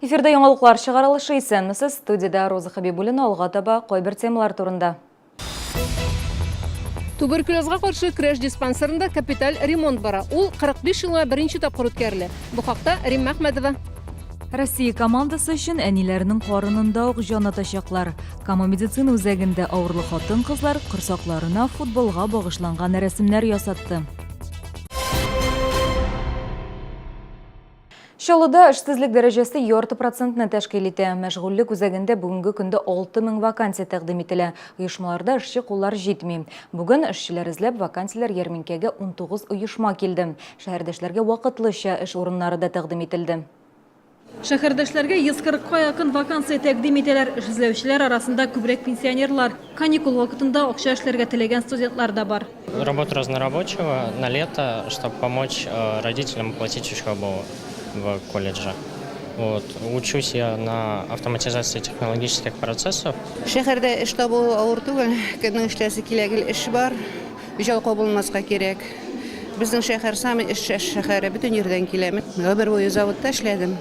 Эфирда яңалыклар чыгарылышы исәнмесез. Студиядә Роза Хәбибуллина алга таба кайбер темалар турында. Туберкулезга каршы көрәш диспансерында капиталь ремонт бара. Ул 45 елга беренче тапкыр үткәрелә. Бу хакта Римма Әхмәтова. Россия командасы өчен әниләренең карынында ук җан атачаклар. Кама медицина үзәгендә авырлы хатын-кызлар корсакларына футболга багышланган рәсемнәр ясатты. Чаллыда эшсезлек дәрәҗәсе ярты процентны тәшкил итә. Мәшгульлек үзәгендә бүгенге көндә 6000 вакансия тәкъдим ителә. Оешмаларда эшче куллар җитми. Бүген эшчеләр эзләп вакансияләр ярминкәгә 19 оешма килде. Шәһәрдәшләргә вакытлыча эш урыннары да тәкъдим ителде. Шәһәрдәшләргә 140 ка якын вакансия тәкъдим итәләр. Эш эзләүчеләр арасында күбрәк пенсионерлар. Каникул вакытында акча эшләргә теләгән студентлар да бар. Работа разнорабочего на лето, чтобы помочь э, родителям оплатить учебу в колледже. Вот. Учусь я на автоматизации технологических процессов. Шәһәрдә эш табу авыр түгел. Кемнең эшләсе килә, гел эш бар. Жалкау булмаска кирәк. Безнең шәһәр самый эш шәһәре, бөтен җирдән килә. Гомер буе заводта эшләдем.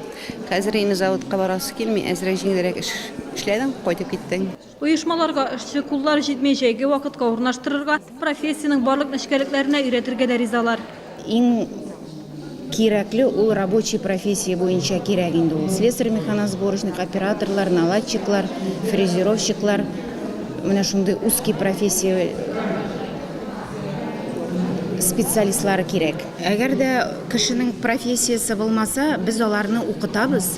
Хәзер инде заводка барасы килми, әзрәк җиңелрәк эш эшләдең, кайтып киттең. Оешмаларга эшче куллар җитми, җәйге вакытка урнаштырырга, профессиянең барлык нечкәлекләренә өйрәтергә дә ризалар. Иң кирәкле ул рабочий профессия буенча кирәк инде ул. Слесарь, механосборочник, операторлар, наладчиклар, фрезеровщиклар, менә шундый узкий профессия специалистлары кирәк. Әгәр дә кешенең профессиясе булмаса, без аларны укытабыз.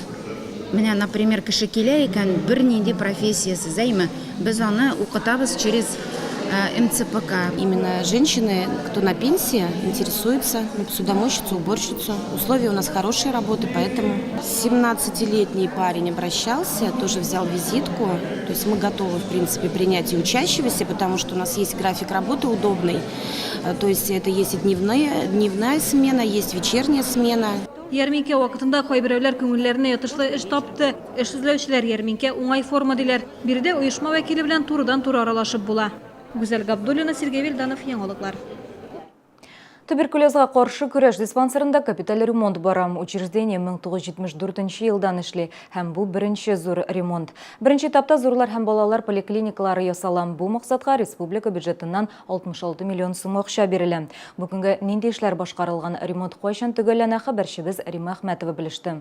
Менә, например, кеше килә икән, бернинди профессиясез, әйме? Без аны укытабыз через МЦПК. Именно женщины, кто на пенсии, интересуются на посудомойщицу, уборщицу. Условия у нас хорошие работы, поэтому 17-летний парень обращался, тоже взял визитку. То есть мы готовы, в принципе, принять и учащегося, потому что у нас есть график работы удобный. То есть это есть и дневная, дневная смена, есть вечерняя смена. Ярминкә вакытында кайберәүләр күңелләренә ятышлы эш тапты. Эш эзләүчеләр ярминкә уңай форма диләр. Биредә оешма вәкиле белән турыдан-туры аралашып була. Гүзәл Габдуллина, Сергей Вильданов, Яңалыклар. Туберкулезга каршы көрәш диспансерында капиталь ремонт бара. Учреждение 1974 елдан эшли һәм бу беренче зур ремонт. Беренче этапта зурлар һәм балалар поликлиникалары ясала. Бу максатка республика бюджетыннан 66 миллион сум акча бирелә. Бу көнгә нинди эшләр башкарылган, ремонт кайчан төгәлләнә, хәбәрчебез Римма Әхмәтова белеште.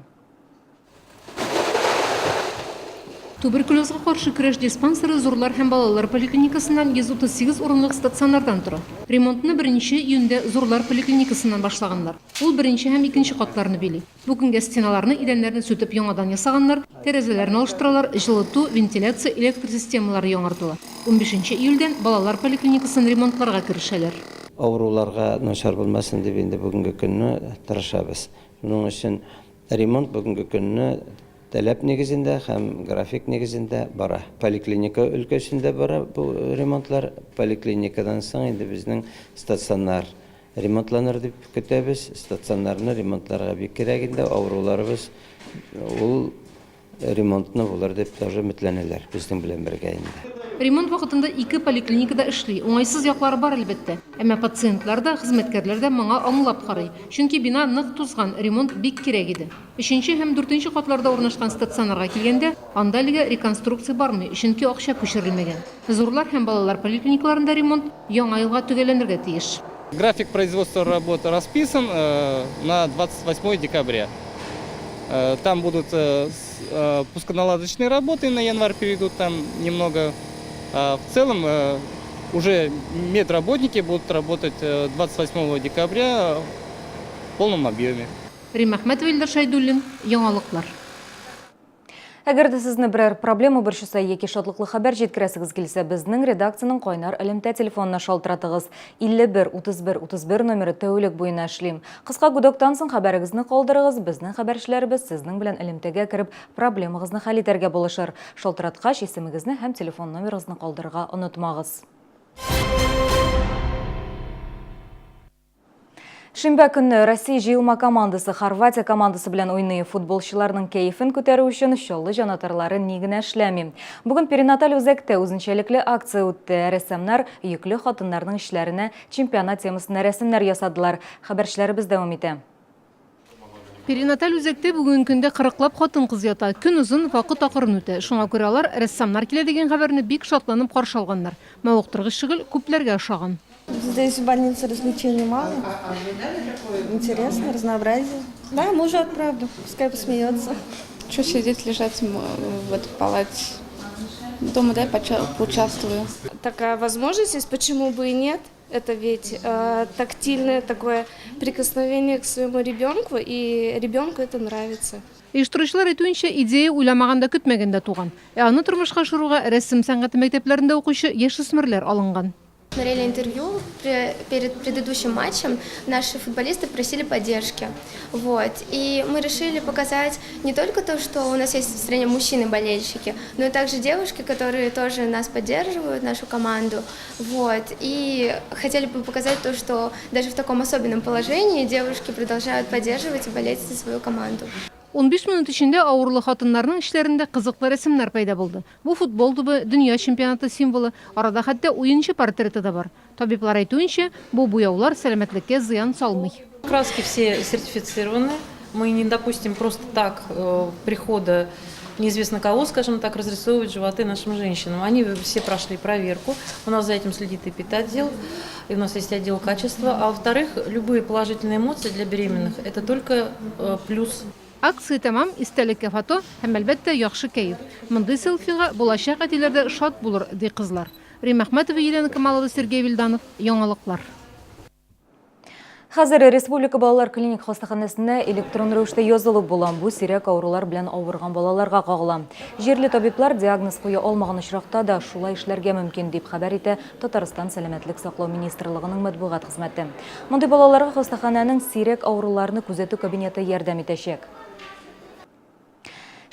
Туберкулезга каршы көрәш диспансеры зурлар һәм балалар поликлиникасыннан 138 урынлык стационардан тора. Ремонтны беренче июньдә зурлар поликлиникасыннан башлаганнар. Ул беренче һәм икенче катларны били. Бу көнгә стеналарны, идәннәрне сүтеп яңадан ясаганнар, тәрәзәләрне алыштыралар, җылыту, вентиляция, электр системалары яңартыла. Унбишенче июльдән балалар поликлиникасын ремонтларга керешәләр. Авыруларга начар булмасын дип инде бүгенге көнне тырышабыз. Шуның өчен ремонт бүгенге көнне таләп нигезендә һәм график нигезендә бара. Поликлиника өлкәсендә бара бу ремонтлар. Поликлиникадан соң инде безнең стационар Ремонтланыр дип көтәбез. Стационарны ремонтларга бик кирәк инде, авыруларыбыз ул ремонтны булыр дип тоже өметләнәләр, безнең белән бергә инде. Ремонт вакытында ике поликлиника да эшли. Уңайсыз яклары бар, әлбәттә. Әмма пациентлар да, хезмәткәрләр дә моңа аңлап карый. Чөнки бина нык тузган, ремонт бик кирәк иде. Өченче һәм дүртенче катларда урнашкан стационарга килгәндә, анда әлегә реконструкция бармый, чөнки акча күчерелмәгән. Зурлар һәм балалар поликлиникаларында ремонт Яңа елга төгәлләнергә тиеш. График производства работ расписан на 28 декабря. Там будут пусконаладочные работы, на январь перейдут там немного. В целом уже медработники будут работать 28 декабря в полном объеме. Римма Әхмәтова, Илдар Шәйдуллин, Яңалыклар. Әгәр дә сезне берәр проблема борчыса яки шатлыклы хәбәр җиткерәсегез килсә, безнең редакциянең кайнар элемтә телефонына шалтыратыгыз. 51 31 31 номеры тәүлек буена эшли. Кыска гудоктан соң хәбәрегезне калдырыгыз, безнең хәбәрчеләребез сезнең белән элемтәгә кереп, проблемагызны хәл итәргә булышыр. Шалтыраткач, исемегезне һәм телефон номерыгызны калдырырга онытмагыз. Шимбә көнне Россия җыелма командасы Хорватия командасы белән уйный. Футболчыларның кәефен күтәрү өчен Чаллы җанатарлары ни генә эшләми. Бүген перинаталь үзәктә үзенчәлекле акция үтте. Рәссамнар йөкле хатыннарның эчләренә чемпионат темасына рәсемнәр ясадылар. Хәбәрчеләребез дәвам итә. Перинаталь үзәктә бүгенге көндә кырыклап хатын-кыз ята. Көн озын, вакыт акрын үтә. Шуңа күрә алар рәссамнар килә дигән хәбәрне бик шатланып каршы алганнар. Мавыктыргыч шөгыль күпләргә ошаган. Здесь в больнице развлечений мало. Интересно, разнообразие. Да, мужу отправлю, пускай посмеется. Че сидеть, лежать в этой палате? Дома дай поучаствую. Такая возможность есть, почему бы и нет? Это ведь тактильное такое прикосновение к своему ребенку, и ребенку это нравится. Оештыручылар әйтүенчә, идея уйламаганда-көтмәгәндә туган. Ә аны тормышка ашыруга рәсем сәнгате мәктәпләрендә укучы яшүсмерләр алынган. Смотрели интервью перед предыдущим матчем, наши футболисты просили поддержки. Вот. И мы решили показать не только то, что у нас есть в стране мужчины-болельщики, но и также девушки, которые тоже нас поддерживают, нашу команду. Вот. И хотели бы показать то, что даже в таком особенном положении девушки продолжают поддерживать и болеть за свою команду. 15 минут эчендә авырлы хатыннарның эчләрендә кызыклы рәсемнәр пәйда булды. Бу футбол тубы, дөнья чемпионаты символы, арада хәтта уенчы портреты да бар. Табиблар әйтүенчә, бу буяулар сәламәтлеккә зыян салмый. Краски все сертифицированы. Мы не допустим просто так э, прихода неизвестно кого, скажем так, разрисовывать животы нашим женщинам. Они все прошли проверку. У нас за этим следит и питотдел, и у нас есть отдел качества. А во-вторых, любые положительные эмоции для беременных – это только э, плюс. Акция тәмам, истәлеккә фото һәм, әлбәттә, яхшы кәеф. Мондый селфига булачак әтиләр дә шат булыр, ди кызлар. Римма Әхмәтова, Елена Камалова, Сергей Вильданов. Яңалыклар. Хәзер Республика балалар клиник хастаханәсенә электрон рәвештә язылып була. Бу сирәк авырулар белән авырган балаларга кагыла. Җирле табиблар диагноз куя алмаган очракта да шулай эшләргә мөмкин, дип хәбәр итә Татарстан Сәламәтлек саклау министрлыгының матбугат хезмәте. Мондый балаларга хастаханәнең сирәк авыруларны күзәтү кабинеты ярдәм итәчәк.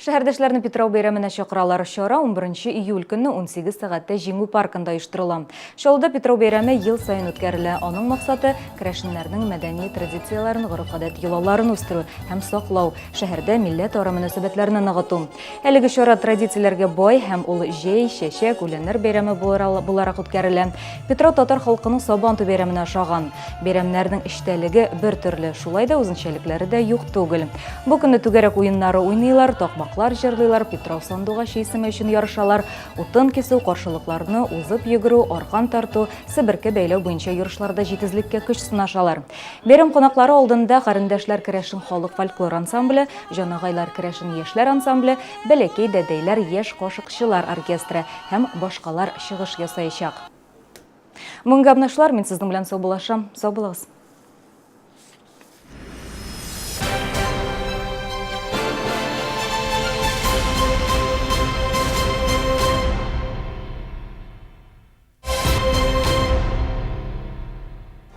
Шәһәрдәшләрне Питрау бәйрәменә чакыралар. Чара 11 июль көнне 18 сәгатьтә Җиңү паркында оештырыла. Чаллыда Питрау бәйрәме ел саен үткәрелә. Аның максаты керәшеннәрнең мәдәни традицияләрен, гореф-гадәт йолаларын үстерү һәм саклау, шәһәрдә милләтара мөнәсәбәтләрне ныгыту. Әлеге чара традицияләргә бай һәм ул җәй, чәчәк, үләннәр бәйрәме буларак үткәрелә. Питрау татар халкының Сабантуй бәйрәменә ошаган. Бәйрәмнәрнең эчтәлеге бер төрле, шулай да үзенчәлекләре дә юк түгел. Бу көнне түгәрәк уеннары уйныйлар, такмаклар җырлыйлар, Питрау сандугачы исеме өчен ярышалар, утын кисү, каршылыкларны узып йөгерү, аркан тарту, себерке бәйләү буенча ярышларда җитезлеккә көч сынашалар. Бәйрәм кунаклары алдында Карендәшләр керәшен халык фольклор ансамбле, Җанагайлар керәшен яшьләр ансамбле, Бәләкәй дәдәйләр яшь кашыкчылар оркестры һәм башкалар чыгыш ясаячак. Бүгенге абнашылар, мин сезнең белән саубуллашам. Сау булыгыз.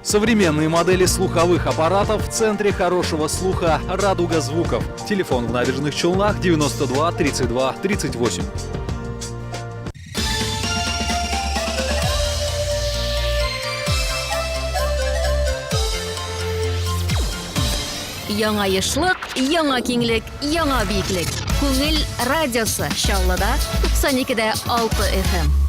Современные модели слуховых аппаратов в центре хорошего слуха «Радуга звуков». Телефон в набережных Челнах 92 32 38. Яңа ешлык, яңа киңлек, яңа биеклек. Күңел радиосы Чаллыда 92 дә 6 FM.